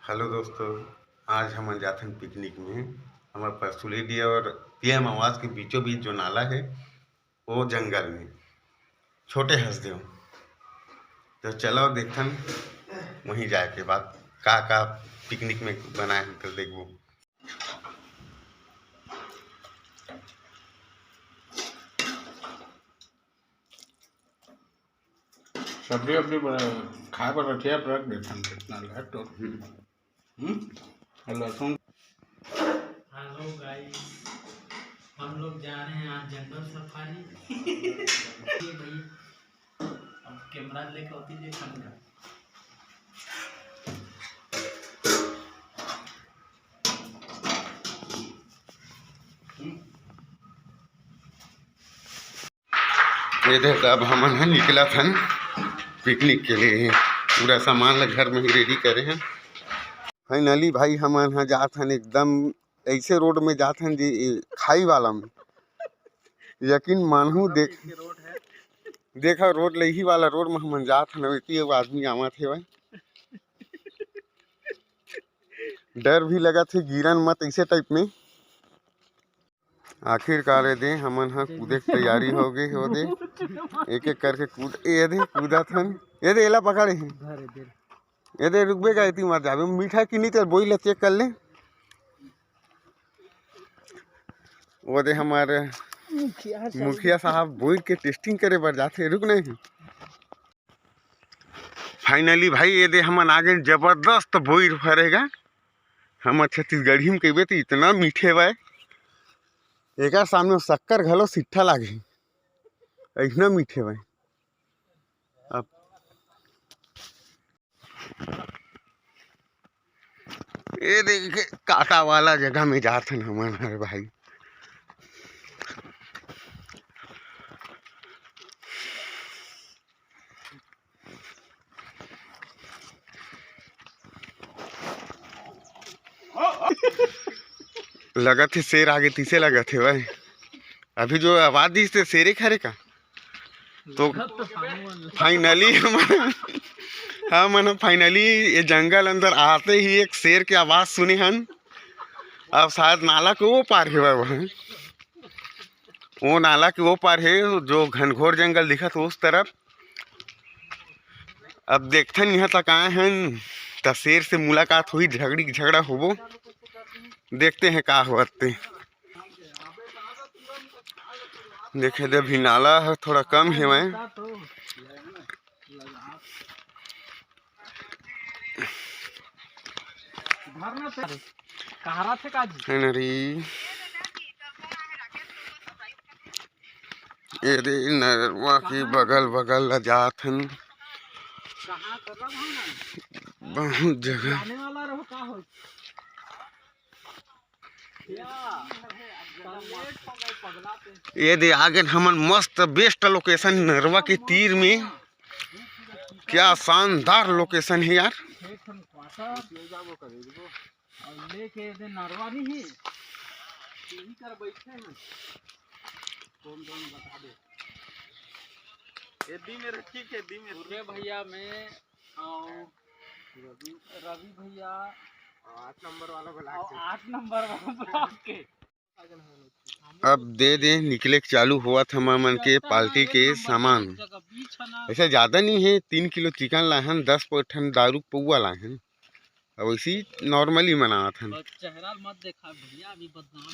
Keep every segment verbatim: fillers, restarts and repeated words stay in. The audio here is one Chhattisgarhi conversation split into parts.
हेलो दोस्तों, आज हमन जाथन पिकनिक में। हमर परसुली डी और पीएम आवास के बीचों बीच जो नाला है, वो जंगल में, छोटे हसदेव। तो चलो देखथन वहीं जाए के बाद का का पिकनिक में बनाए हैं, तो देखबो। सब्जी वब्जी बना, खाए बर रखिया पर रख देथन, कितना लेट हो। हम्म। हम्म? और लहसुन। हेलो गाइस, हम लोग जा रहे हैं आज जंगल सफारी। ये भाई, अब कैमरा लेके होती देखा। ये देख, अब हमन ह निकलत हन पिकनिक के लिए। पूरा सामान ला घर में ही रेडी करे हन। फाइनली भाई, हमन ह जात हन एकदम ऐसे रोड में जात हन जी, खाई वाला में। यकीन मानहू, देख, देखा रोड ले ही वाला रोड में हमन जात हन, इतनी एगो आदमी आवत हे भाई। डर भी लगत हे, गिरन मत ऐसे टाइप में। आखिरकार ये दे हमन ह कूदे के तैयारी हो गई हो दे, एक एक करके कूद, ये दे कूदत हन, ये दे एला पकड़े हे, ये दे रुकबे का, इतनी मत जाबे, मीठा कि नहीं, तेल बोई ला चेक कर ले। वो दे हमारे मुखिया साहब बोई के टेस्टिंग करे बर जाथे, रुक नहीं। फाइनली भाई, ये दे हमन आ गए जबरदस्त बोई फरेगा। हमर छत्तीसगढ़ी में कहिबे तो इतना मीठे बाय, एकर सामने शक्कर घलो सिट्ठा लागे, इतना मीठे बाय। अब ये देखे कांटा वाला जगह में जात हन हमन, अरे भाई। लगत हे शेर आगे तीसे लगत हे भाई। अभी जो आवाज दिस ते शेरे खरे का? तो फाइनली हम, हमन फाइनली ये जंगल अंदर आते ही एक शेर के आवाज सुने हन। अब शायद नाला के वो पार हे भाई, वो नाला के वो पार हे जो घनघोर जंगल दिखत उस तरफ। अब देखथन, यहाँ तक आए हन त शेर से मुलाकात होही, झगड़ी झगड़ा होबो, देखते हैं का होवत ते। देखे दे, अभी नाला ह थोड़ा कम हेवय। है न री? ये दे नरवा के बगल बगल ला जात हन। बहुत जगह। ये दे आगे हमन मस्त बेस्ट लोकेशन नरवा के तीर में। क्या शानदार लोकेशन है यार। और लेके ये दे नरवा नहीं है, यही कर बैठे हैं। कौन कौन बता दे। ये दी में रखी के दी में पूरे भैया में और रवि भैया आठ नंबर वाला ब्लॉक के। आठ नंबर वाला ब्लॉक के। अब दे दे निकले के चालू होवत हमर मन के पार्टी के सामान। ऐसे ज्यादा नहीं है, तीन किलो चिकन लाहन, दस ठन दारू पौवा लाहन। अब वैसे ही नॉर्मली मनावत हन। बस चेहरा मत देखा भैया, अभी बदनाम।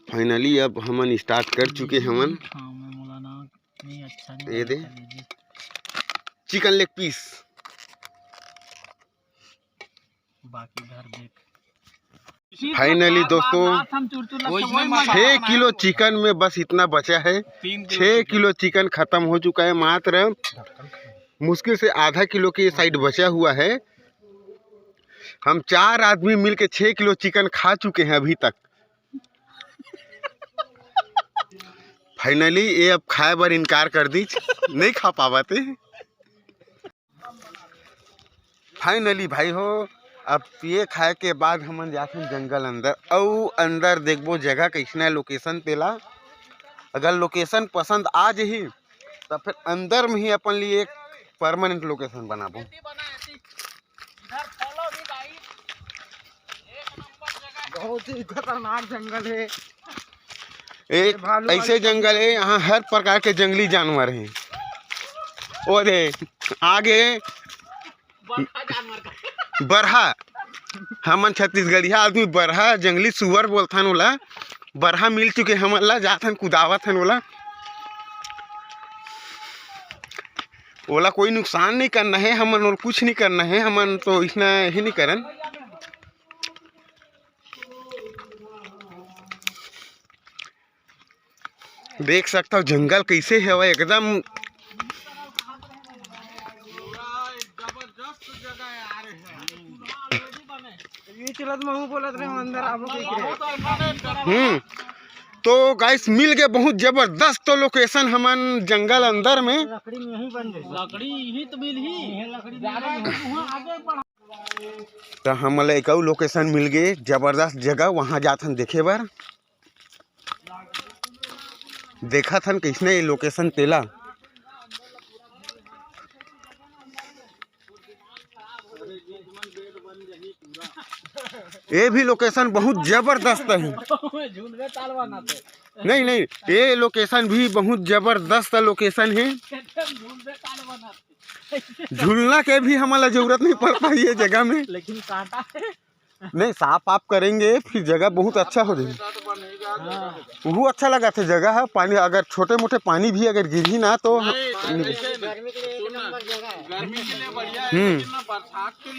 फाइनली अब हमन स्टार्ट कर चुके हमन। हाँ, मैं बोला ना, नहीं अच्छा नहीं ये दे। लगता, लीजिए। चिकन लेग पीस। बाकी घर देख। फाइनली दोस्तों, छः किलो चिकन में बस इतना बचा है। छः किलो चिकन खत्म हो चुका है, मात्र मुश्किल से आधा किलो के साइड बचा हुआ है। हम चार आदमी मिलके छः किलो चिकन खा चुके हैं अभी तक। फाइनली ये अब खाए बर इनकार कर दी, नहीं खा पावत हे। फाइनली भाई हो, अब ये खाए के बाद हमन जाथन जंगल अंदर, अउ अंदर देखबो जगह कैसना है, लोकेशन तेला। अगर लोकेशन पसंद आ जही, त फिर अंदर में ही अपन लिए एक परमानेंट लोकेशन बनाबो। इधर follow भी guys। बहुत ही खतरनाक जंगल है। एक भालू ऐसे वाली जंगल है, यहाँ हर प्रकार के जंगली जानवर हैं। और ये आगे बरहा जानवर का। बरहा, हमन छत्तीसगढ़िया आदमी बरहा, जंगली सुअर बोलथन ओला। बरहा मिल चुके हमन ला, जाथन कुदावत हन ओला। ओला कोई नुकसान नहीं करना है हमन, और कुछ नहीं करना है हमन, तो इसना ही नहीं करन। देख सकता हो जंगल कैसे हवय एकदम। ये चलत महू बोलत रहे, अंदर आबो कहि के। हम्म, तो गाइस, मिल गए बहुत जबरदस्त तो लोकेशन हमन जंगल अंदर में। लकड़ी में ही बन जाए। लकड़ी ही तो मिलही। ये लकड़ी में ही बन जाए। तो हमन ला एक अउ लोकेशन मिल गए, जबरदस्त जगह, वहाँ जाथन देखे बर। देखत हन कइसने ये लोकेशन तेला। ये भी लोकेशन बहुत जबरदस्त है। झुंडवे ताल बनाते। नहीं, नहीं, ये लोकेशन भी बहुत जबरदस्त लोकेशन है। झुंडवे ताल बनाते। झुलना के भी हमन ला जरूरत नहीं पड़ता ये जगह में। लेकिन कांटा है। नहीं, साफ आप करेंगे, फिर जगह बहुत अच्छा हो जाएगी। हाँ। वो अच्छा लगा था जगह है, पानी अगर छोटे मोटे पानी भी अगर गिरही ना तो। नहीं, गर्मी के लिए एक नंबर जगह है। गर्मी के लिए बढ़िया है, हम्म। लेकिन ना बरसात के लिए